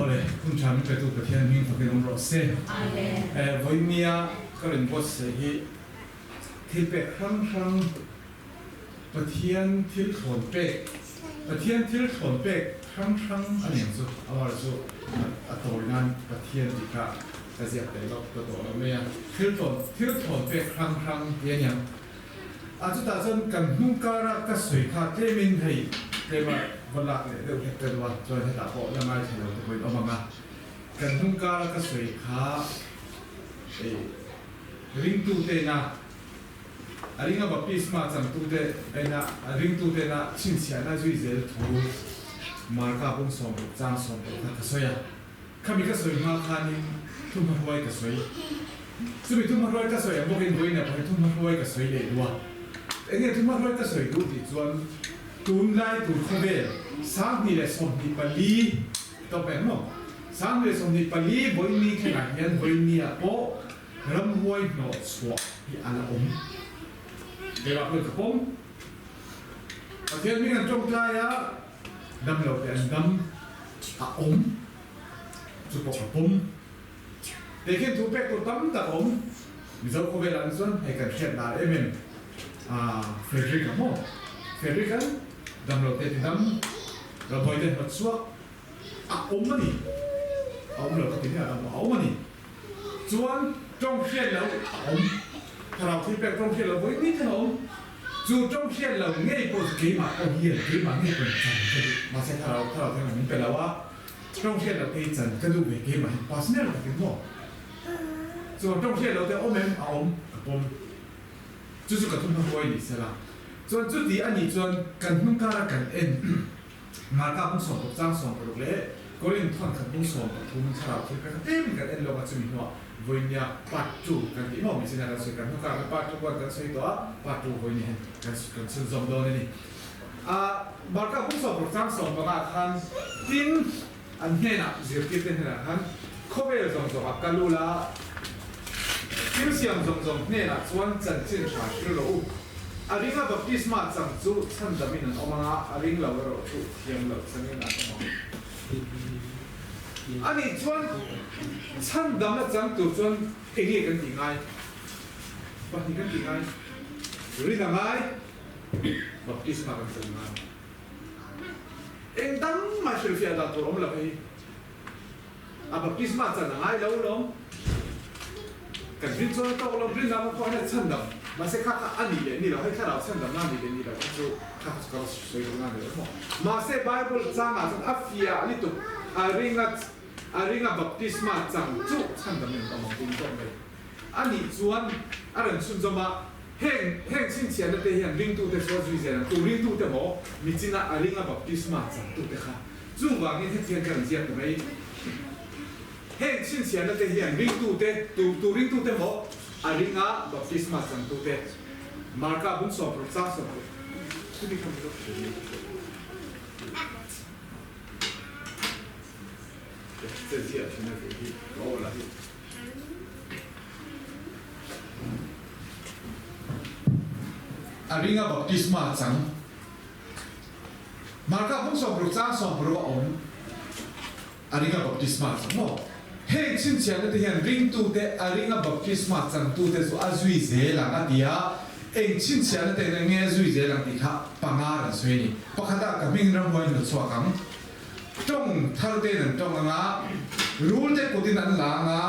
Awle, hun tha min petu Pathian hming fakin awm rawh se. Vawinia ka rawn buatsaih hi thil pek hrang hrang Pathian thil thlawn pek Pathian thil thlawn pek hrang hrang a ni ang chu. Amah chu a tawi nan Pathian tih kha ka ziak tel lawk ta tawh lo mai a. Thil thlawn thil thlawn pek hrang hrang tih a ni ang. A chutah chuan kan hnung kara ka sawi kha tlemin hei tlema va lak leh deuh hlek ka duh a, chuan hetah pawh la ngaithla lo te pawhin awm ang a. Kan hnung kara ka sawi kha ei ringtutena a ringa baptisma changtute aina a ringtutena chhinchhiahna zui zel thu Marka bung 60 chang 60 kha ka sawi a. Khami ka sawi hma khanin thuhmahruai ka sawi. Chumi thuhmahruai ka sawi ang bawkin vawiin ah pawh hi thuhmahruai ka sawi leh duh a. Enge thuhmahruai ka sawi duh tih chuan tunlai tur khawvel 2024 tawp eng maw? 2024 vawiin ni thlengah hian vawiin ni ah pawh ramhuai hnawh chhuah hi a la awm. Keimah pawhin ka pawm. Pathian hming an tawngtai a. Dam lo te an dam a awm chu pawh ka pawm. Teh khian thu pek tur tam tak a awm. Mizo khawvel ah chuan hei kan hriat lar em em a Frederick a maw? Frederick an dam lo te ti dam, ramhuai te hnawt chhuak a awm a ni. A awm lo ka ti nia a awm a ni. Chuan tawng hriat loh a awm. Thlarau thil pek tawng hriat loh vawi ni thleng a awm. Chu tawng hriat loh ngei pawh chu keimah pawh hian keimah ngei pawhin chan ka duh. Mahse thlarau thlarau thil min pe lo a, tawng hriat loh te hi chan ka duh ve keimah hi personal takin maw. Chuan tawng hriat loh te a awm em? A awm, ka pawm. Chu chu ka thumhma huai ni sela. Chuan chuti a nih chuan kan hnung kara kan en. Marka bung 60 chang 60 leh Korinth thawn khat bung 13 thlarau thil kha tlem kan en lawk a, chumi hnuah vawinia part two kan tih maw mihchin a kan sawi kan hnu kar kha part two one kan sawi tawh a, part two vawinia hian kan kan chhunzawm dawn a ni. Marka bung 60 chang 15 khan tin an hnenah zirtirte hnenah khan khawvel zawng zawng a kal ula thil siam zawng zawng hnenah chuan chanchin tha hril rawh u. A ringa baptisma chang chu chhandamin an awm ang a, a ring lo erawh chu thiam loh changin an awm ang. A nih chuan chhandamna chang tur chuan eng nge kan tih ngai? Pahnih kan tih ngai. Rin a ngai, baptisma kan chang ngai. Eng dang mah hrilhfiah dan tur awm lo hei. A baptisma chan a ngai lo lawm. Kan rin chuan a tawk lo, rin lama pawh hian chhandam. Mahse kha kha a nih leh ni lo, hei thlarau chhandamna a nih leh ni lo kha chu kha kha chu ka va sawi lo na ni lo maw. Mahse Bible changah chuan a fiah lutuk, a ring a a ring a baptisma chang chu chhandam in awm ang tiin tawk mai. A nih chuan a rawn chhunzawm a, heng heng chhinchhiahna te hian ringtute chu a zui zel ang, tu ringtute maw michina a ring a baptisma changtute kha. Chuvangin hetiang kan ziak ta mai. Heng chhinchhiahna te hian ringtute, tu tu ringtute maw a ringa baptisma changtute, Marka bung 60 chang 60 chumi kha mi lo hre mai. Che ziah thin a ve hi ka aw lah hi. A ringa baptisma chang. Marka bung 60 chang 60 a awm a ringa baptisma chang maw? Heng chhinchhiahna te hian ringtute a ringa baptisma changtute chu a zui zel ang a ti a, eng chhinchhiahna te nge a zui zel ang tih kha panga ran sawi a ni. Pakhatah ka hming ramhuai hnu chhuak ang. Tawng thar tein an tawng ang a, rul te kutin an la ang a,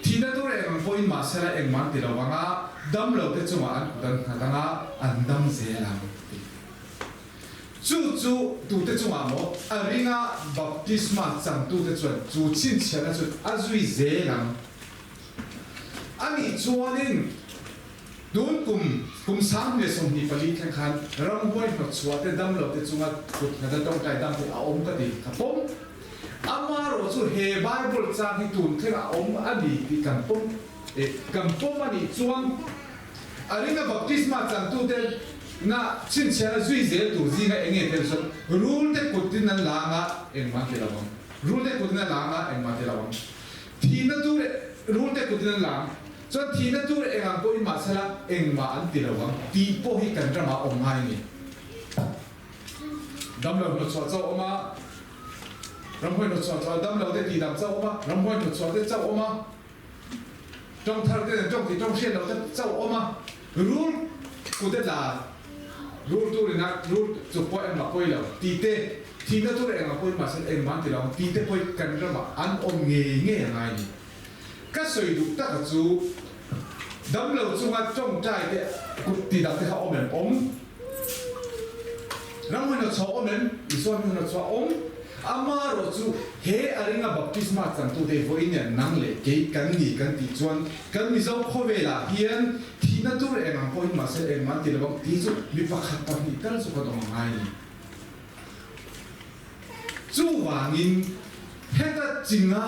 thihna tur eng ang pawhin mahsela engmah an ti lo ang a, dam lo te chungah an kut an nghat ang a, an dam zel ang tih. Chu chu tute chungah maw a ringa baptisma changtute chuan chu chhinchhiahna chu a zui zel ang. A nih chuanin tun kum kum 2024 thleng khan ramhuai hnawtchhuah te damlo te chunga kut nghata tawngtai dam te a awm ka ti ka pawm. Amaherawh chu he Bible chang hi tun thleng a awm a ni tih kan pawm e kan pawm a nih chuan A ringa baptisma changtute na chhinchhiahna zui zel tur zinga eng nge tel chuan rul te kutin an la anga engmah an ti lo ang. Rul te kutin an la anga engmah an ti lo ang. Thihna tur rul te kutin an la ang chuan thihna tur eng ang pawhin mahsela engmah an ti lo ang tih pawh hi kan ramah awm ngai a ni. Damlo hnawtchhuah chauh awm a. Ramhuai hnawtchhuah chuan dam lo te tihdam chauh awm a, ramhuai hnawtchhuah te chauh awm a, tawng thar te nen tawng tih tawng hriat loh te chauh awm a, rul kut e tla rul tur ina rul chuk pawh engmah pawi lo tih te, thihna tur engah pawi mahse engmah an ti lo ang tih te pawi kan ramah an awm ngei ngei a ngai a ni. Ka sawi duh taka chu dam lo chunga tawngtai te kut tihdam te kha awm em? Awm. Ram hun a chhuah awm em? Isua hming hun a chhuah awm. Amaherawh chu he a ringa baptisma changtute vawiin hian nang leh kei kan ni kan tih chuan kan Mizo khawvelah hian thihna tur eng ang pawhin mahse engmah an ti lo ang tih chu mi pakhat pahnih tal chu kan awm a ngai a ni. Chuvangin, heta chinga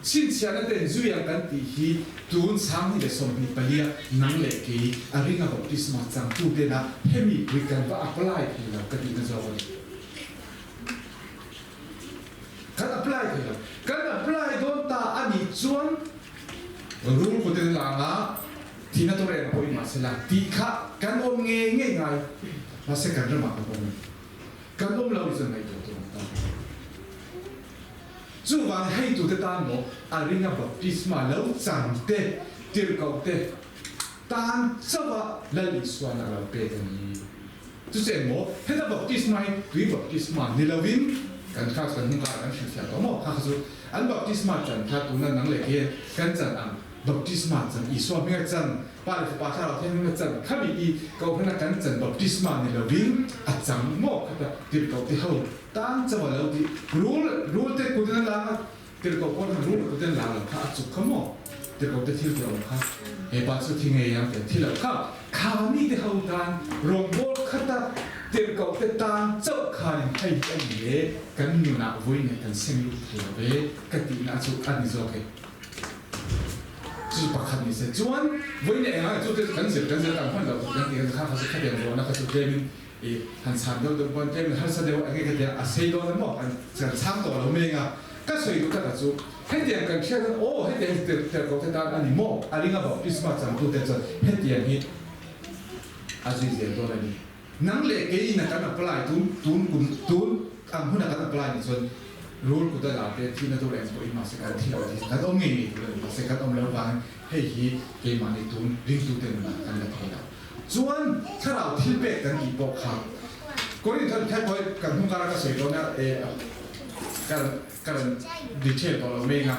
chhinchhiahna ten zui ang kan tih hi tun 2024 a nang leh kei a ringa baptisma changtu tena hemi pui kan va apply thei lo ka tihna zawk a ni. Kan apply thei lo. Kan apply dawn ta a nih chuan rul kuten langa thihna tur eng a pawhin mahsela tih kha kan awm ngei ngei ngai. Mahse kan ramah kan awm a ni. Kan awm lo chuan ngaihtuah tur ang ta. Chuvang hei tute tan maw a ringa baptisma lo chang te, tirhkoh te tan chauh a Lal Isuan a lo pek a ni. Chucheng maw heta baptisma hi tui baptisma ni lovin kan class kan hung kar kan hrilhfiah tawh maw kha kha chu an baptisma chan kha tuna nang leh kei kan chan ang baptisma chan Isua hminga chan Pa leh Fapa Thlarau Thianghlim a chan khami i Kohhran a kan chan baptisma ni lovin a chang maw khata tirhkoh te ho tan chauh a lo ti rul rul te kut in a lang a tirhkoh pawn khan rul kut in a lang lo kha a chuk kha maw tirhkoh te thil ti awm kha he pa chu thi ngei ang tih thi lo kha kha mi te ho tan rawngbawl khata tirhkoh te tan chauh khan in hei hi a ni e kan nunah vawiin kan seng lut thei lo ve ka tihna chu a ni zawk e. Chu pakhat ni se chuan vawiin engah chu te kan zir kan zir kan hman loh kan ti kha kha chu khatiang zawhna kha chu tlemin i han chhan deuh deuh pawn tlemin harsa deuh enge ka tia a sei dawn emaw kan kan chhang tawh lo meng a ka sawi duh taka chu hetiang kan hriat chuan aw hetiang hi tirhkoh te tan a ni maw a ringa baptisma changtu te chuan hetiang hi a zui zel dawn a ni. Nang leh kei ina kan apply tun tun kum tun ang huna kan apply ni chuan rul kut a la te thihna tur eng pawhin mahse kan thi lo thi kan awm ngei ngei tur a ni mahse kan awm lo vangin hei hi keimahni tun ringtute nunah kan la thei lo. Chuan thlarau thil pek kan tih pawh kha Korinth an phek pawh kan hnung kara ka sawi dawn a e ka rawn ka rawn detail tawh lo meng a.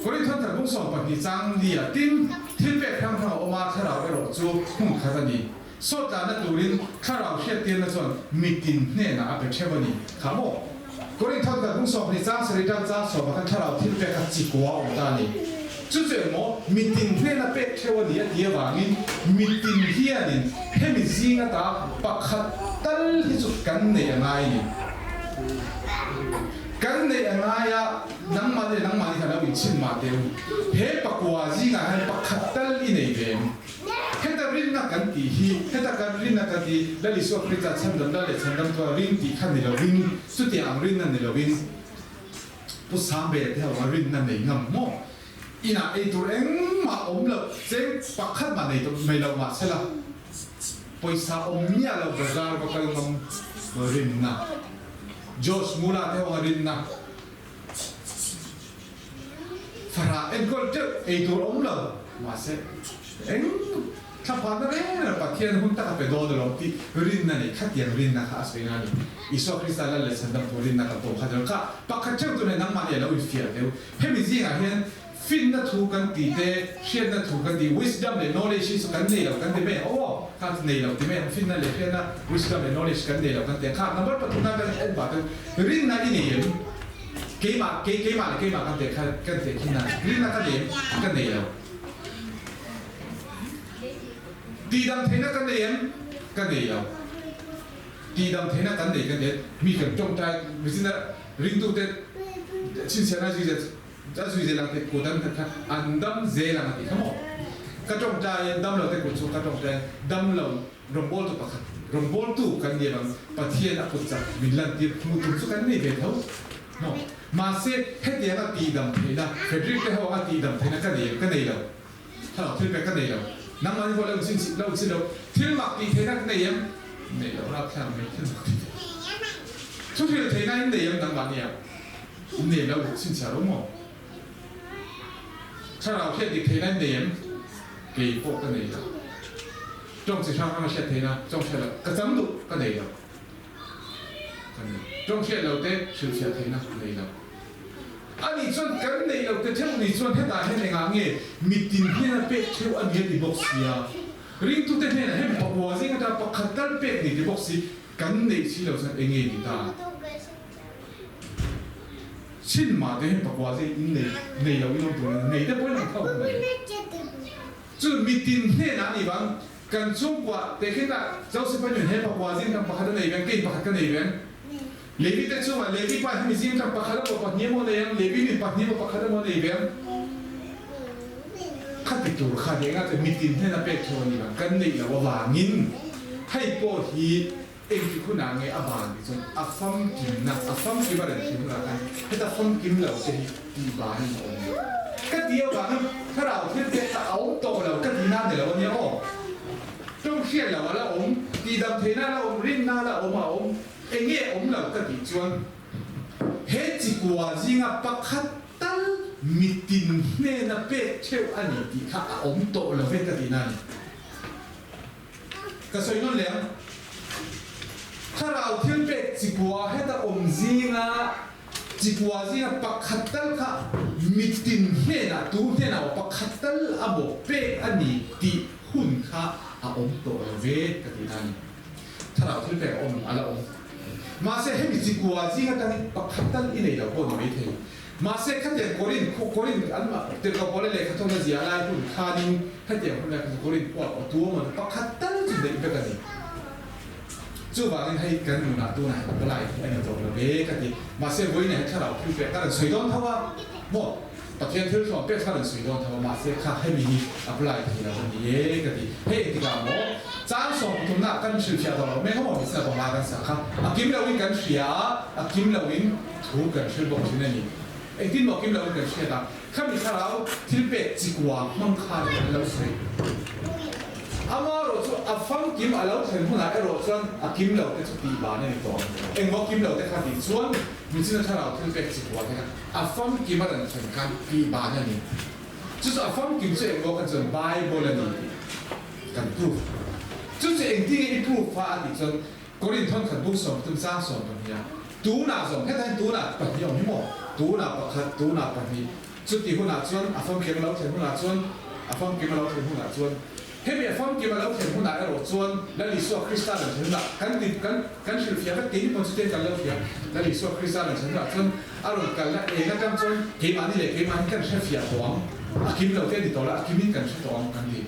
Korinth an bung 12 chang nia tin thil pek hrang hrang a awm a thlarau erawh chu hmun khat a ni. Sawt tlahna turin thlarau hriattirna chuan mitin hnenah a pe theuh a ni. Kha maw? Korinth an bung 12 chang sarih tan chang sawmah khan thlarau thil pek a chi kua a awm ta a ni. Chu chu engmaw mitin hnena pek theuh a ni a ti avangin mitin hianin hemi zing ata pakhat tal hi chu kan neih a ngai a ni. Kan neih a ngai a. Nangmah leh nangmah hi ka lo inchhin mah teh u. He pakua zingah hian pakhat tal i nei ve em? Heta rinna kan tih hi, heta kan rinna kan tih Lal Isua Krista chhandamna leh chhandamtua ring tih kha ni lovin, chutiang ang rinna ni lovin Pu Sangbela te ho a rinna nei ngam maw? Inah ei tur engmah awm loh, cheng pakhat mah nei tawh mai lo mah sela, pawisa awm miah lo bazar va kal ngam rinna. Josh Mula te ho a rinna. Fahrah enkawl teuh ei tur awm lo mahse eng thlaphanna reng reng Pathian hun tak a pe dawn alawm tih rinna nei khatiang rinna kha a sawi na a ni. Isua Krista lal leh chhandam tur rinna kan pawm kha chuan kha pakhat theuh tuna nangmah nih a lo infiah deuh. Hemi zingah hian finna thu kan tih te, hriatna thu kan tih, wisdom leh knowledge hi chu kan nei lo kan ti mai ang aw, kha chu nei lo ti mai ang, finna leh hriatna, wisdom leh knowledge kan nei lo kan ti ang kha number pathumna kan en pah chuan rinna i nei em? Keimah, kei keimah leh keimah kan teh kha kan teh khin a, rinna ka nei em? Ka nei lo. Tihdam theihna ka nei em? Ka nei lo. Tihdam theihna kan nei kan ti a, mi kan tawngtai, mihring ringtute chhinchhiahna zui zet A zui zel ang te kut an khat kha an dam zel ang a ti kha maw? Ka tawngtai dam lo te kut chu ka tawngtai dam lo rawngbawltu pakhat rawngbawltu kan ni avang Pathian a kut chak min lantir hmuh tum chu kan nei ve tho maw? Mahse hetiang a tihdam theihna Frederick te ho anga tihdam theihna ka nei em? Ka nei lo. Thlarau thil pek ka nei lo. Nangmah ni pawh lo chin lo chin lo. Thil mak tih theihna ka nei em? Nei lo rapthlak mai thil mak tih theihna. Thuhril theihna in nei em nangmah nia? In nei lo chhinchhiah lo maw? Thlarau hriat dik theihna in nei em? Kei pawh ka nei lo. Tawng chi hrang hrang a hriat theihna, tawng hriat loh ka chang duh ka nei lo. Ka nei. Tawng hriat lo te hrilhfiah theihna nei lo. Ani chuan kan neih loh te theuh ni chuan hetah hian engah nge mitin hnena pek theuh a ni a ti bawk sia. Ringtute hnenah hian pakua zing atanga pakhat tal pek ni ti bawk si kan neih si lo chuan enge ni ta? Chin mah te hian pakua zing in nei nei lo in awm tur a ni, nei te pawhin an tho mai. Chu mitin hnenah a nih vang kan chhungkua te khitah Joseph a nun he pakua zing tam pakhat a nei veng, kei pakhat ka nei veng. Levi te chungah Levi pa hi mizing tam pakhat emaw pahnih emaw nei ang, Levi nin pahnih emaw pakhat emaw nei ve ang. Khati tur kha ni engah chuan mitin hnena pek theuh a ni vang, kan neih loh avangin hei pawh hi engtik hunah nge a ban tih chuan a famkimna, a famkim a rawn thlen hunah khan heta famkim lo te hi tih banin a awm lo. Ka ti avangin thlarau thil pek kha a awm tawh lo ka tihna a ni lo a nia aw. Tawng hriat loh a la awm, tihdam theihna a la awm, rinna a la awm a awm. Enge awm lo ka tih chuan he chikua zinga pakhat tal mitin hnena pek theuh a ni tih kha a awm tawh lo ve ka tihna a ni. Ka sawi nawn leh ang. Thlarau thil pek chikua heta awm zinga chikua zinga pakhat tal kha mitin hnenah tu hnenah aw pakhat tal a bawh pek a ni tih hun kha a awm tawh lo ve ka tihna a ni. Thlarau thil pek a awm a la awm. Mahse hemi chikua zing atangin pakhat tal i nei lo pawh ni maithei. Mahse khatiang Korin khu Korin an mah tirhkoh Paula lehkha thawkna zia lai hun khanin hetiang hun lai kha chu Korin khua pawh tu emaw ni pakhat tal chu neih vek a ni. Chuvangin hei kan nunah tunah hian apply hi a ni tawh lo ve ka ti. Mahse vawiinah hian thlarau thil pek ka rawn sawi dawn tho a maw? Pathian thil hrawm pek kha rawn sawi dawn tho a, mahse kha hemi hi apply thei lo a ni e ka ti. Hei engtikah maw chang 30 ah kan hrilhfiah tawh lo mek a maw Misna panga kan sak kha a kim loin kan hria a, a kim loin thu kan hrilh bawk thin a ni. Engtin maw kim loin kan hriat a, khami thlarau thil pek chikua hmang khan kan lo sawi. Amaherawh chu a famkim a lo thlen hunah erawh chuan a kim lo te chu tih ban a ni tawh ang. Engmaw kim lo te kha tih chuan Misna thlarau thil pek chikua te kha A famkim a rawn thlen khan tih ban a ni. Chu chu a famkim chu eng maw kan chuan Bible a ni tih kan proof. Chu chu engtin nge i proof a a tih chuan Korinth thawnkhat buk 30 chang 12 a tunah zawng hetah hian tunah pahnih a awm hi maw? Tunah pakhat, tunah pahnih. Chuti hunah chuan a famkim a lo thlen hunah chuan a famkim a lo thlen hunah chuan Hemi a famkim a lo thlen hunah erawh chuan Lal Isua Krista rawn thlen hunah kan ti kan kan hrilhfiah vek keini pawn chutiang kan lo hria. Lal Isua Krista rawn thlen hunah chuan a rawn kalna eng atang chuan keimahni leh keimahni kan hrefiah tawh ang, a kim lo te a ni tawh la, a kimin kan hre tawh ang kan ti.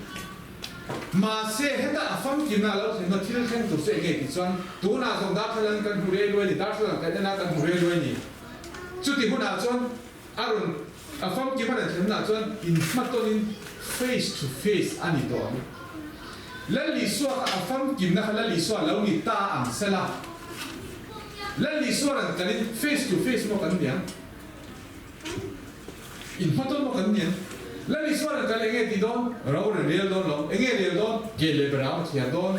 Mahse heta a famkimna a lo thlen huna thil thleng tur chu enge tih chuan tunah zawng darthlalang kan hmu rei luai ni, darthlalang kan en a kan hmu rei luai ni. Chuti hunah chuan A rawn a famkim a rawn thlen hunah chuan inhmatawnin face to face a ni tawh ang. Lal Isua kha a famkimna kha Lal Isua lo ni ta ang sela. Lal Isua rawn kalin face to face maw kan ni ang? Inhmatawn maw kan ni ang? Lal Isua rawn kal enge tih dawn? Ro rawn rel dawn lo. Enge rel dawn? Ke leh Beram a thiar dawn.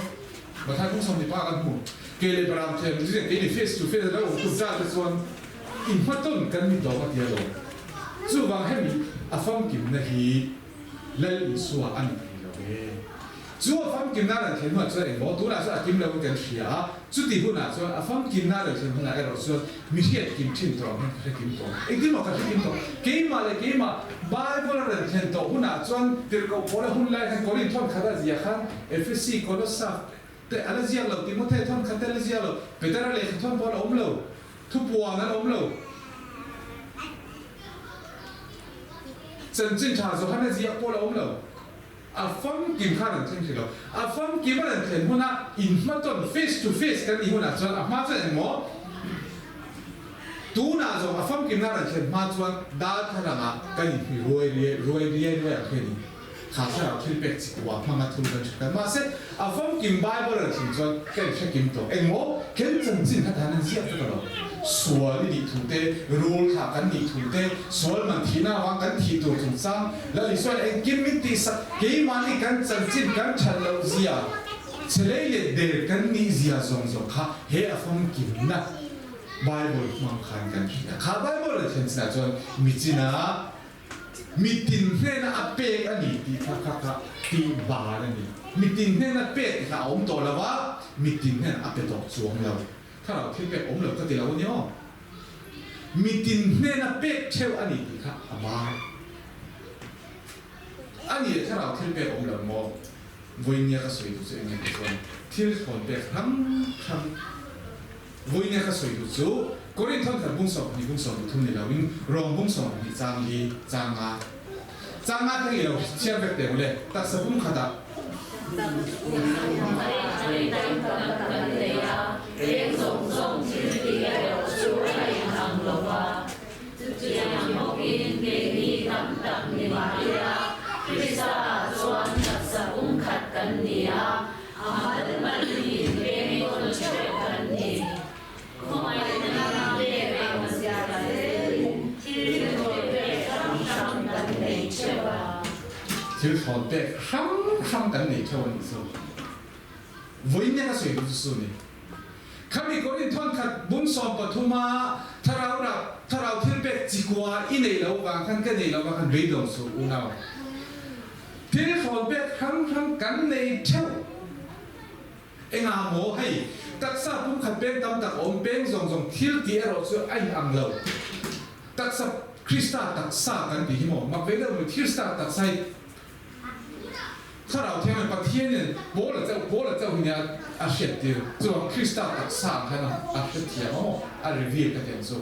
Matthai kawng 25 kan hmu. Ke leh Beram thiar keini face to face a lo awm tum ta te chuan Inhmatawn kan ni tawk a tia lo. Chuvang hemi a famkimna hi Lal Isua a ni thei lo e. Chu a famkimna a rawn thlen hunah chuan engmaw tunah chuan a kim loin kan hria a, chuti hunah chuan a famkimna a rawn thlen hunah erawh chuan mi hriat kim thin tawh ang hian ka hre kim tawh ang. Engtin maw ka hre kim tawh? Keimah leh keimah Bible a rawn thlen tawh hunah chuan tirhkoh pawl a hun lai khan Korinth thawn khat a zia khan Efesi, Kolossa te a la ziak lo, Timothe thawn khat te a la ziak lo, Petera lehkha thawn pawh a la awm lo. Thupuan an awm lo. Chanchin tha Johana ziak pawh la awm lo. A famkim khan an thleng thei lo. A famkim a rawn thlen huna inhmatawn, face to face, kan nih hunah chuan a hma chuan engmaw? Tunah zawng a famkimna a rawn thlen hma chuan darthlalangah kan inhmi ruai riai ruai riai ruai ang khi a ni. Kha thlarau thil pek chi kuah hmanga thul kan hre kan. Mahse, a famkim Bible an thim chuan ka in hre kim tawh. Engmaw? Ken chanchin kha tan an ziak vek alawm. Sual i nih thu te, rul thlah kan nih thu te, sual man thihna avang kan thih tur chungchang, Lal Isua'n engkim min tihsak, keimahni kan chanchin kan that loh zia, che lei leh der kan nih zia zawng zawng kha he a famkimna. Bible hmang khan kan hria. Kha Bible a thlen chinah chuan michina mitin hnena a pek a ni tih kha kha kha tih ban a ni. Mitin hnena pek tih kha a awm tawh lo a, mitin hnenah a pe tawh chuang lo. Thlarau thil pek awm lo ka ti lo a ni aw. Mitin hnena pek theuh a ni tih kha a ban. A ni e, thlarau thil pek awm lo maw? Vawinia ka sawi duh chu eng nge tih chuan thil thlawn pek hrang hrang. Vawinia ka sawi duh chu Korin thawnthat bung 12 bung 13 ni loin Rom bung 12 chang li chang nga chang nga theng i lo chhiar vek teh ule taksa pum khatah Kan nei a, eng zawng zawng thil tih erawh chu a inang lo va. Chutiang bawkin keini tam tak ni mah ila, Krista-ah chuan taksa pumkhat kan ni a, a mal malin peng tawn theuh kan ni. Khawngaihna pek ang zia zelin thil thawn pek hrang hrang kan nei theuh a. Thil thawn pek hrang hrang kan nei theuh a nih chu. Vawiin ka sawi duh chu chu a ni. Khami Korin thawnkhat bung 13 a thlarau rak, thlarau thil pek chikua i neih loh vang khan ka neih loh vang khan beidawng suh unau. Thil thawn pek hrang hrang kan nei theuh. Engah maw hei taksa pumkhat peng tam tak awm peng zawng zawng thil tih erawh chu a in ang lo. Taksa Krista taksa kan tih hi maw mak ve deuh mai Krista taksa hi Thlarau Thianghlim Pathianin Paula chauh Paula chauh hi nia a hriattir. Chuvang Krista taksa ang khan a hrethiam a maw? A reveal ka ti ang chu.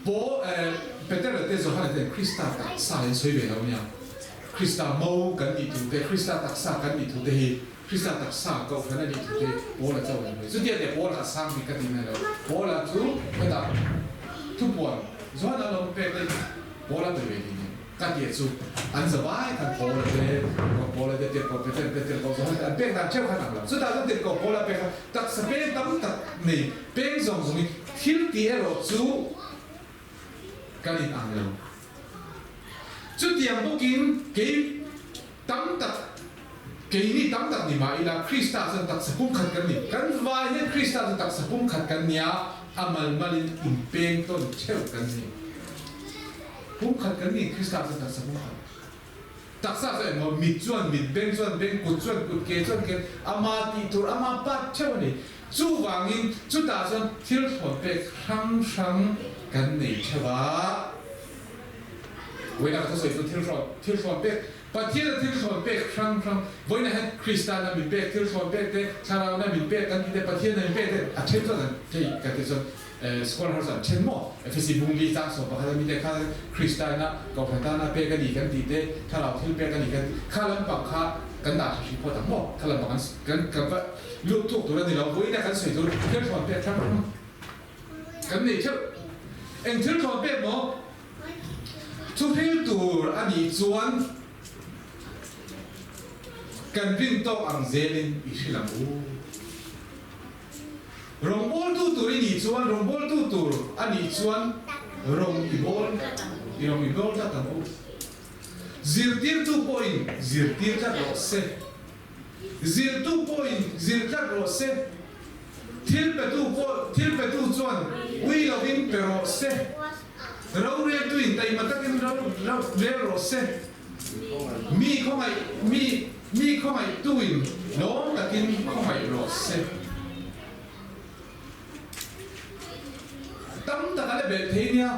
Paul eh Petera te Johana ten Krista taksa hi an sawi ve lo nia. Krista mo kan nih thu te, Krista taksa kan nih thu te hi Krista taksa kohhran a nih thu te hi Paula chauh an sawi. Chutia nia Paula a sang bik ka ti mai lo. Paula chu hetah thupuan Johana a lo pek daih Paula pe ve ti nia. Ka tia chu an zavai khan Paula te, Paula te, tirhkoh Peter te, tirhkoh Johan te an pek dan theuh khan ang lo. Chutah chuan tirhkoh Paula pek kha taksa peng tam tak nei peng zawng zawngin thil tih erawh chu kan in ang lo. Chutiang bawkin kei tam tak, keini tam tak ni mah ila Krista chuan taksa pumkhat kan ni. Kan vai hian Krista chu taksa pumkhat kan nia, a malmalin inpeng tawn theuh kan ni. Pumkhat kan ni, Krista chuan taksa pumkhat. Taksa chu engmaw, mit chuan mit, beng chuan beng, kut chuan kut, ke chuan ke, ama tih tur, ama part theuh a ni. Chuvangin chutah chuan thil thlawn pek hrang hrang kan nei theuh a. Vawiina ka thusawi chu thil thlawn, thil thlawn pek, Pathiana thil thlawn pek hrang hrang, vawiina hian Kristana min pek thil thlawn pek te, Thlarauna min pek kan tih te, Pathiana min pek te, a then chuan an thei kan tih chuan Scholar ho chuan an then maw? Efesi bung li chang 11 a mite kha Krista ina Kohhran tana pek a ni kan tih te, Thlarau thil pek a ni kan tih kha lampang kha kan dah tha hrim phawt ang maw? Kha lampang kan kan va lut tuk tur a ni lo, vawiina kan sawi tur thil thlawn pek hrang hrang kan nei theuh. Eng thil thlawn pek maw? Thuhril tur a nih chuan kan rin tawk ang zelin i hrilh ang u. Rawngbawltu tur i nih chuan rawngbawltu tur a nih chuan rawng i bawl i rawng i bawl tlat ang u. Zirtirtu pawhin zirtir tlat rawh se. Zirtu pawhin zir tlat rawh se. Thil petu pawh thil petu chuan ui lovin pe rawh se. Roreltuin taima takin ro ro rel rawh se. Mi khawngaih mi mi khawngaihtuin lawm takin khawngaih rawh se. Tam tak a la belh thei nia.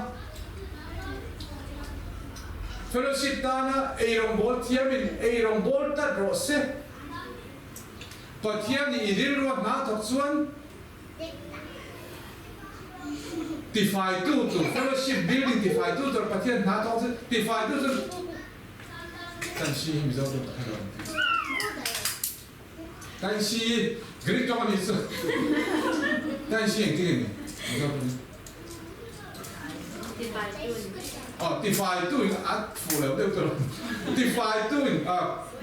Fellowship tana eirawngbawl thiamin eirawngbawl tlat rawh se. Pathian nih i rilru a hna thawk chuan Tifaitu tur fellowship building tifaitu tur Pathian hna thawk chu tifaitu chu kan si hi Mizo tawng ka hre lo ang tih kan si Greek tawng a nih chu kan si engtin nge ni Mizo tawng Aw tifaitu in a fuh lo deuh tur tifaitu in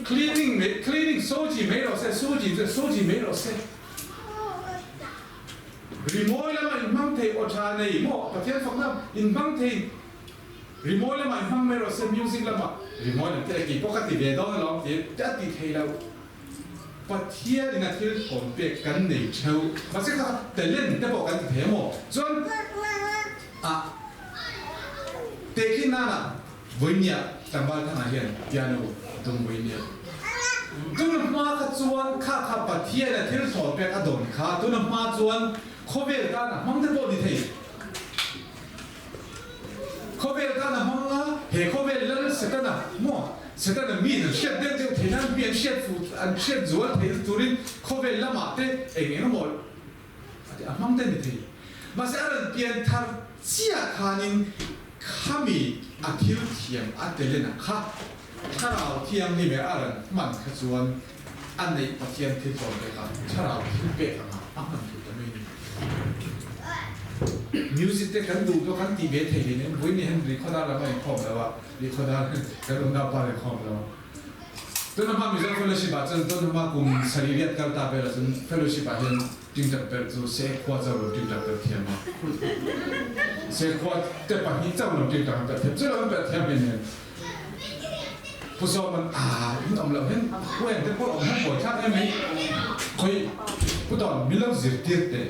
cleaning cleaning soji mai rawh se soji chu soji mai rawh se. Rimawi lama inhmang thei aw tha nei maw Pathian fakna inhmang thei rimawi lama inhmang mai rawh se music lama rimawi lam te kei pawh ka ti ve dawn alawm ti a ti thei lo. Pathian in a thil thawn pek kan nei theuh. Mahse kha talent te pawh kan ti thei amaw? Chuan a tehkhin nana vawinia tlangval thangah hian piano a tum vawinia. Tuna hma kha chuan kha kha Pathian a thil thawn pek a dawn kha tuna hma chuan khawvel tan a hmang te pawh ni thei. Khawvel tan a hmang a, he khawvel lal Setana maw? Setana miin an hriat deuh deuh theih nan, mi an hriat fuh, an hriat zual theih turin khawvel lamah te eng eng emaw a ti a hmang te a ni thei. Mahse a rawn pian thar chiah khanin khami a thil thiam a telena kha Thlarau Thianghlim eh a rawn hman kha chuan a neih Pathian thil tlawm pek a, Thlarau thil pek anga a hman thei ta mai a ni. Music te kan duh pawh kan ti ve thei hle nen, vawiin hian Rihkhawdar lam a inkhawm lo a, Rihkhawdar kan unau pa inkhawm lo. Tuna hma Mizo Fellowship ah chuan tun hma kum sarih riat kal ta velah chuan Fellowship ah hian tingtang perh chu Sekhua chauh lo tingtang perh thiam a, Sekhua te pahnih chauh lo tingtang perh thiam, chu lo an perh thiam hlen nen. Pu Sawman aa in awm loh hian huain te pawh awm hian buai thlak em mai. Khawi Pu Tawn min lo zirtir teh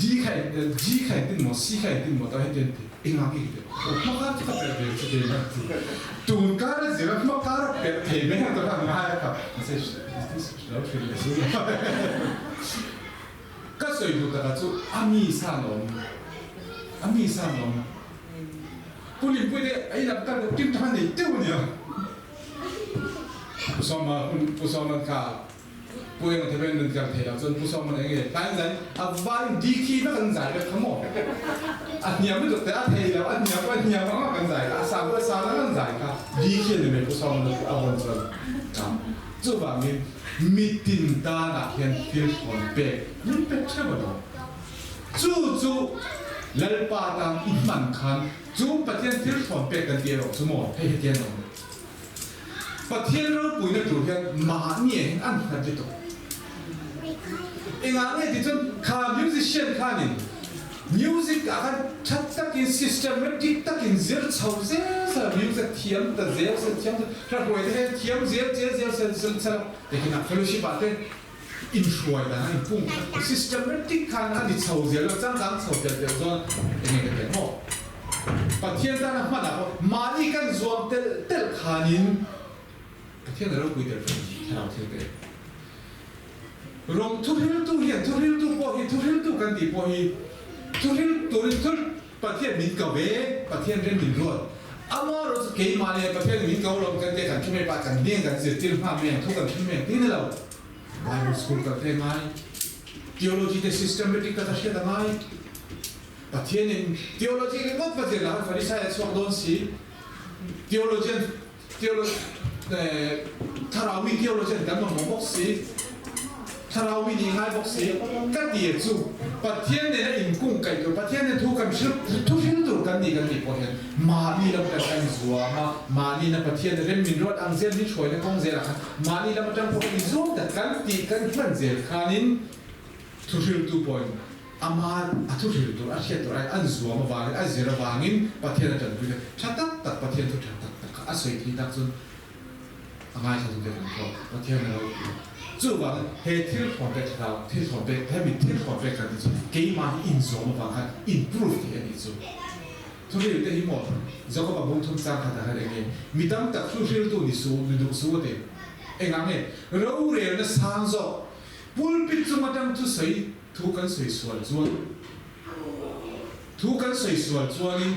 D kha G kha engtin maw C kha engtin maw tah hian ti an ti engah nge teh aw hma kar chu ka perh ve chu kei hian ti tun kar a zir a hma kar a perh thei mai ang tawh khan ngai a kha mahse lo hrilh leh su ka sawi duh takah chu a mi san awm a mi san awm. Pu Limpui te a inap kal deuh kim tha nei deuh a nia. Pu Sawma hun Pu Sawman kha Pu Eng Theven nun kal thei lo chuan Pu Sawman eng nge tlai zai a vai dikhi vek an zai vek kha maw. A hniam lutuk te a thei lo a hniam pawh a hniam ang ang an zai kha a sang pawh a sang ang an zai kha dikhi a ni mai Pu Sawman a vawn chuan chuvangin mitin tanah hian thil thawn pek min pek theuh a lo. Chu chu Lalpa tan i hman khan chu Pathian thil thlawn pek kan ti erawh chu maw? Hei hetiang a awm. Pathian ropuina tur hian mahni ah hian an nghat lutuk. Engah nge ti chuan kha musician khanin music ah khan tha takin systematic takin zir chho zel sela music thiam ta zel sela thiam ta hla hruai te hian thiam zel zel zel sela sela tihian fellowship ah te Inhruai dan a inpung khat systematic khan a ni chho zel lo, changkang chho tel tel chuan eng nge ka ti ang maw? Pathian tana hman ah pawh mahni kan zuam telh telh khanin Pathian a ropui tel fo thlarau thil te. Rawng thuhriltu hian thuhriltu pawh hi thuhriltu kan tih pawh hi thuhril turin thul Pathian min ko ve, Pathian rem min ruat. Amaherawh chu keimah leh Pathian min ko lo kan tia kan thu mai pah kan hmeng kan zirtir nghal mai ang, thu kan hre mai ang tih ni lo. Bible school kal te ngai, theology te systematic taka hriat a ngai. Pathianin theology ringawt va zir lah khan Farisai a chhuak dawn si. Theologian, theology, thlarau mi theologian kan mamawh bawk si. Thlarau mi nih ngai bawk si. Ka ti chu Pathian nena inkung kaih tur, Pathian nen thu kan hrilh, thu hrilh tur kan ni kan tih pawh hian mahni lam kan kan zuam a, mahni na Pathian rem min ruat ang zel, min hruaina kawng zelah khan mahni lam atang pawh i zuam tak kan tih kan hman zel khanin thu hriltu pawhin ama a thu hrilh tur a hriat tur aiin an zuam avangin a zir avangin Pathian a tanpui kha tha tak tak Pathian thu tha tak tak kha a sawi thei tak chuan a ngaithla tu te kan pawh Pathian a lo ti. Chuvangin he thil thawn pek thlarau thil thawn pek hemi thil thawn pek kan tih chu keimah hi inzawm avang khan improve theih a nih chu. Thuhril te hi maw Jakob-a bung thum chang khat ah khan eng nge mi tam tak thuhriltu ni su ni duh su a ti. Engah nge rorelna sang zawk pulpit chung atang thusawi thu kan sawi sual chuan thu kan sawi sual chuanin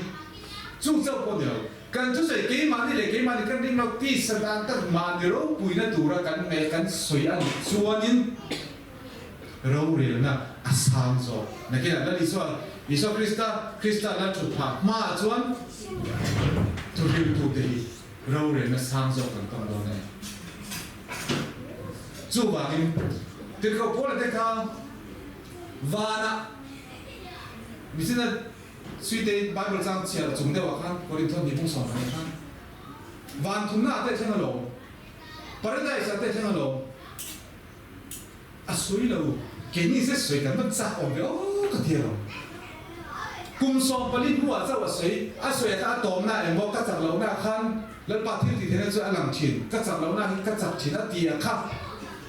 chu chauh pawh ni lo Kan thusawi keimahni leh keimahni kan ring lo tisa dan tak mahni ropuina tura kan ngaih kan sawi a nih chuanin rorelna a sang zawk. Nakinah Lal Isua, Isua Krista, Krista Lal thut phah hmaah chuan thuhriltute hi rorelna sang zawk kan tawng dawn a ni. Chuvangin Tirhkoh Paula te kha vanah mihring Suite Bible chang chhiar chung deuhah khan Korinthon hnih hmung 12 khan van thumna ah te thleng alawm, Paradise ah te thleng alawm, a sawi lo, keini zet sawi kan va chak awm ve aw ka ti alawm. Kum 14 hnuah chauh a sawi, a sawi ah khan a tawmna emaw ka chak lohna khan Lalpa thil tih theihna chu a lang thin, ka chak lohna hi ka chak thin a ti a kha.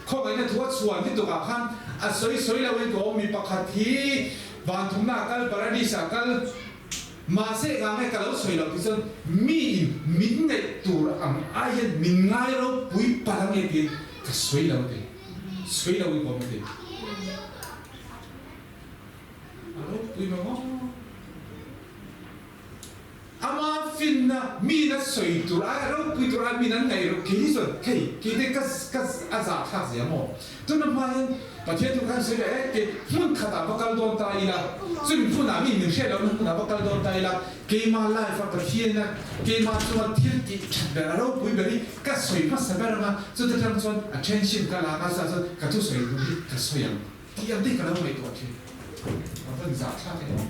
Khawngaihna thu a chhuan hi tukah khan a sawi sawi lo in ka awm mi pakhat hi van thumna ah kal paradis ah kal mahse engah nge ka lo sawi loh tih chuan mi in min ngaih tur ang ai hian min ngai ropui palh ange tiin ka sawi lo ti sawi lo in ka awm ti a ropui mang aw. Ama finna miin a sawi tur ai a ropui tur ai miin an ngaih reuh kei hi chuan hei kei te ka ka a zahthlak zia maw? Tuna hma hian Pathian thu khan sawi leh e kei hmun khatah va kal dawn ta ila chumi hmunah mi min hriat lohna hmunah va kal dawn ta ila keima life a Pathian a keima chunga thil tih that ber a ropui ber hi ka sawi hmasa ber anga chuta tang chuan attention ka lak a chutah chuan ka thusawi hun hi ka sawi ang tih ang te hi ka lo ngaihtuah thin a van zahthlak em aw.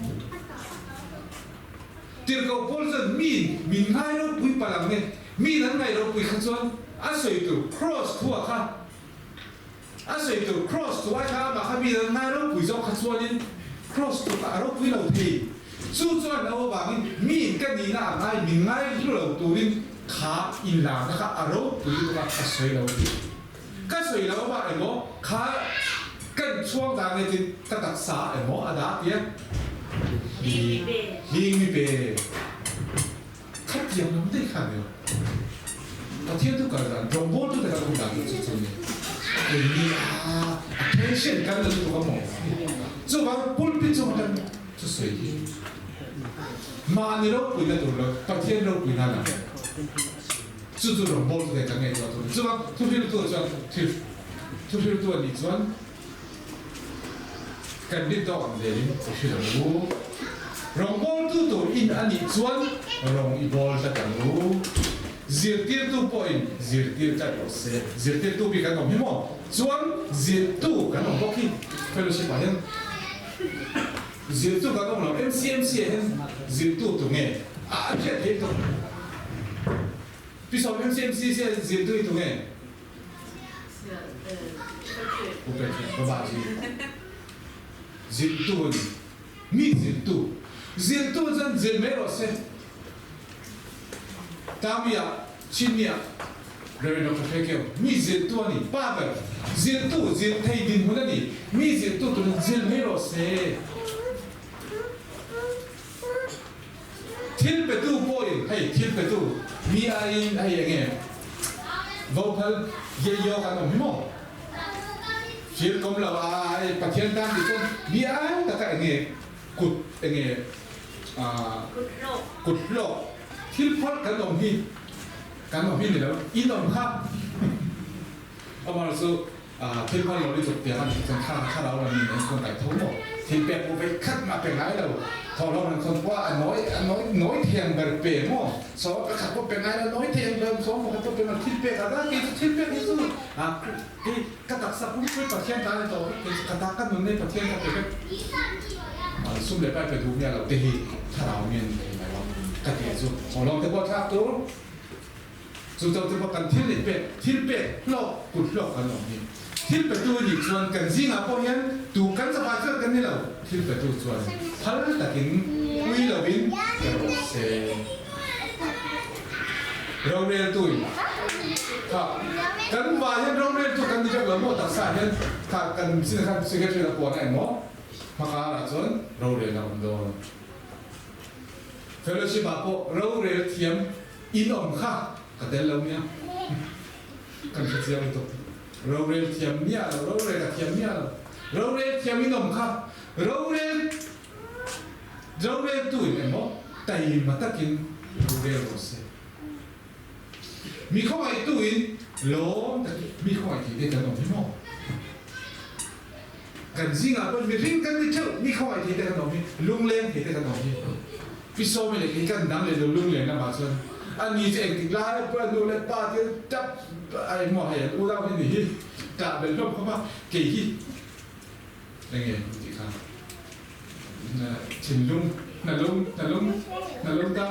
Tirhkoh Paul chuan miin min ngai ropui palh ang nge, miin an ngaih ropui kha chuan a sawi tur Kraws thu ah kha a sawi tur Kraws thu ai kha amah kha miin an ngai ropui zawk kha chuanin Kraws thu kha a ropui lo thei. Chu chuan lo avangin miin ka nihna a ngai min ngai hlu lo turin kha inlarna kha a ropui lutuk a ka sawi lo a ti. Ka sawi lo amah emaw kha kan chhuang dan nge tin ka taksa emaw a dah tia hling mi pe khatiang lam daih kha nia Pathian chu kal dan rawngbawl tu te kan awm dan chu chu chu ni keini a attention kan la lutuk a maw chuvang pulpit chung atang chu sawi hi mahni ropuina tur lo Pathian ropuina lam. Chu chu rawngbâwl chu kan ngaihtuah tur a ni. Chuvang thuhriltu chuan thil thuhriltu a nih chuan kan rin tawk ang zelin i hrilh ang u. Rawngbâwltu tur in a nih chuan rawng i bâwl tlat ang u. Zirtîrtu pawhin zirtîr tlat rawh se. Zirtîrtu bik an awm hi maw? Chuan zirtu kan awm bawk hi fellowship ah hian zirtu kan awm lo. MCMC ah hian zirtu tu nge? A hriat theih tawh. Pi Sawm MCMC sia zirtu hi tunge? U Patrick Babaji zirtu a ni. Mi zirtu. Zirtu chuan zir mai rawh se. Tami ah, Chinmi ah Rev. Doctor Hrekeu mi zirtu a ni. Pa ber zirtu, zir thei dinhmun a ni. Mi zirtu turin zir mai rawh se. Thil petu pawhin hei thil petu mi aiin hei enge vophal ye-yo kan awm hi maw? Thil kawm lo a hei Pathian tan tih chuan mi ai taka enge kut enge kut hlawk thil phawrh kan awm hi kan awm hi ni lo in awm kha Amaherawhchu Thil hman lo lutuk tiang a nih chuan thla thlarau lam in an khawn kai tho maw? Thil pek pawh vei khat mah pe ngai lo. Thawhlawm an khawn pawh a nawi a nawi nawi thei ang ber pe maw? Sawm pakhat pawh pe ngai lo, nawi thei ang ber sawm pakhat pawh pe ngai lo. Thil pek a da kei chu thil pek hi chu a kei ka taksa pumpuii Pathian ta a ni tawh vek kei chu ka ta ka nun nei Pathian ka pe vek. Sum leh pai pe duh miah lo te hi thlarau mi an ni thei lo a ka ti chu thawhlawm te pawh thlak tur. Chu chauh chu kan thil neih pek, thil pek hlawk, kut hlawk kan awm hi. Thil petu i nih chuan kan zingah pawh hian tu kan zavai chuan kan ni lo, thil petu chuan phal takin ui lovin pe rawh se. Roreltui kha kan vai hian roreltu kan ni vek lo maw taksa hian kha kan zingah khan secretary a puan a emaw hmakarah chuan rorel a awm dawn. Fellowship ah pawh rorel thiam In awm kha ka tel lo nia. Kan hre chiang lutuk. Rorel thiam miah lo, rorel a thiam miah lo. Rorel thiam in awm kha rorel roreltu in emaw taima takin rorel rawh se. Mi khawngaihtu in lawm takin mi khawngaih thei te kan awm hi maw? Kan zingah pawh mihring kan ni theuh, mi khawngaih thei te kan awm hi, lungleng thei te kan awm hi. Pi Sawmi leh kei kan dang leh lo lungleng lamah chuan ani chu engtik lai pawh a nu leh pa te tap a engmaw hei an unau hi ni hi tah belh hlawm khawp a, kei hi enge an tih kha thinlung hnalung hnalung hnalung ta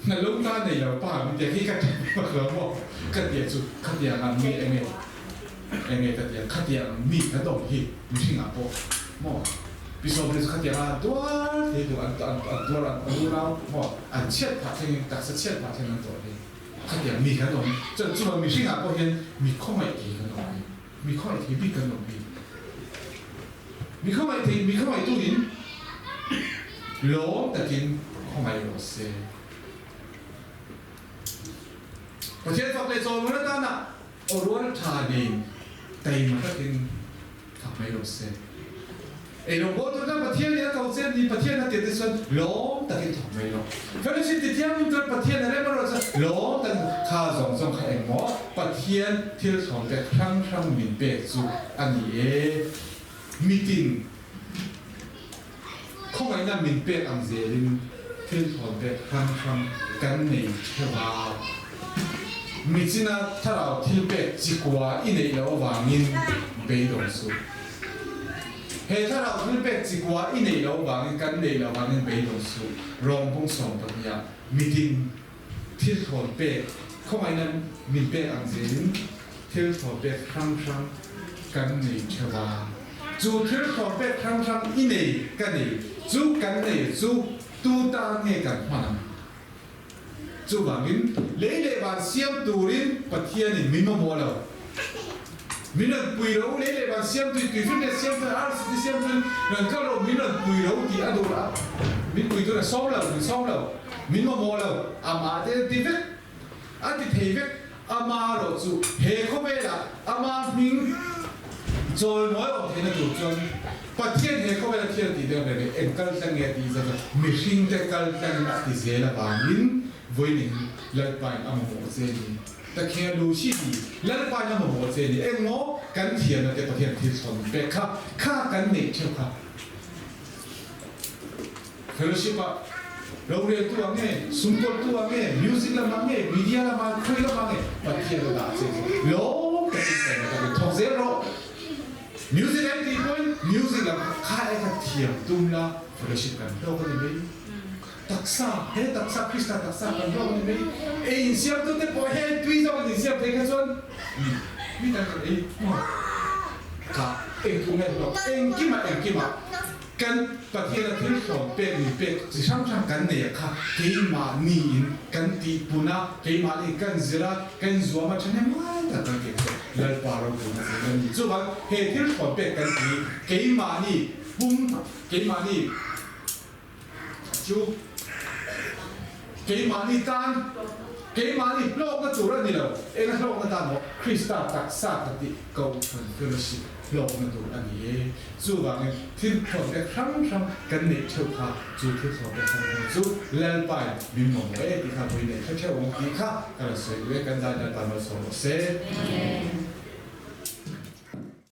hnalung ta nei lo pa min tia khi ka tap vak lo maw ka tia chu khatiang ang mi enge Enge ka ti ang, khatiang mi kan awm hi mihringah pawh maw Pi Sawmte chu khatiang a an tuar thei tur, an tuar an unau maw an chhiat phah thlengin taksa chhiat phah thlengin an tuar thei, khatiang mi kan awm chuan chuvang mihringah pawh hian mi khawngaih thei kan awm hi. Mi khawngaih thei bik kan awm hi. Mi khawngaih thei, mi khawngaih turin lawm takin khawngaih rawh se. Pathian fak leh chawlmawlh atana aw rual tha nen taima takin fak mai rawh se. Ei rawngbawl tur khan Pathian nih a ko che ni Pathian a tirh te chuan lawm takin thawk mai rawh. Fellowship ti thianghlim chuan Pathian a rem a rawh chuan lawm takin kha zawng zawng kha engmaw Pathian thil thlawm pek hrang hrang min pek chu a ni e. Mitin khawngaihna min pek ang zelin thil thlawm pek hrang hrang kan nei theuh a. Michina thlarau thil pek chikua i neih loh avangin beidawng suh. He thlarau thil pek chikua i neih loh vangin kan neih loh vangin beidawng suh rawng bung 12 ah mitin thil thawn pek khawngaihna min pek ang zelin thil thawn pek hrang hrang kan nei theuh a. Chu thil thawn pek hrang hrang i nei ka nei chu kan nei chu tu tan nge kan hman ang? Chuvangin, lei leh van siam turin Pathianin min mamawh lo. Min rawn pui lo, lei leh van siam tuin, tuifim leh siam tuin, arsi te siam tuin rawn kal rawh, min rawn pui lo tih a duh a, min pui tur a sawm lo, min sawm lo, min mamawh lo, amah te an ti vek, a ti thei vek, ama rawh chu he khawvelah ama hming chawimawi awm theihna tur chuan Pathian he khawvela thil tih deuh leh leh eng kal tlang nge tih zat a mihringte kal tlangin a ti zel avangin vawiin Lalpain a mamawh che ni. Takhe lu hi ni Lalpain a mamawh che ni. Eng maw kan thiamna te Pathian thil thawn pek kha kha kan neih theuh kha. Fellowship ah roreltu ah nge, sumkawltu ah nge, music lamah nge, media lamah, khawi lamah nge Pathian a dah che chu lawm takin taima takin thawk zel rawh. Music an tih pawhin music lam kha kha e kha thiam tum la fellowship kan hlawk a ni mai. Taksa, he taksa Krista taksa kan hlawk a ni mai. Ei insiamtu te pawh hei tui zawk an insiam thei kha chuan mi tan kan ei kha engkim nge hlawk engkimah engkimah. Kan Pathian a thil thlawn pek min pek chi hrang hrang kan nei a kha keimahni in kan tihpun a, keimahni in kan zir a, kan zuam a thahnem ngai tak kan keng chu Lalpa ropuina zel a ni. Chuvang he thil thlawn pek kan ti keimahni pum keimahni chu keimahni tan keimahni hlawkna tur a ni lo, eng a hlawkna tan maw Krista taksa kan tih Kohhran Fellowship hlawkna tur a ni e. Chuvangin thil thlawm pek hrang hrang kan neih theuh kha chu thil thlawm pek hrang hrang chu Lalpain min mamawh e tih kha vawi neih hre theuh ang tih kha ka rawn sawi duh e. Kan zai Lalpa malsawm rawh se. Amen.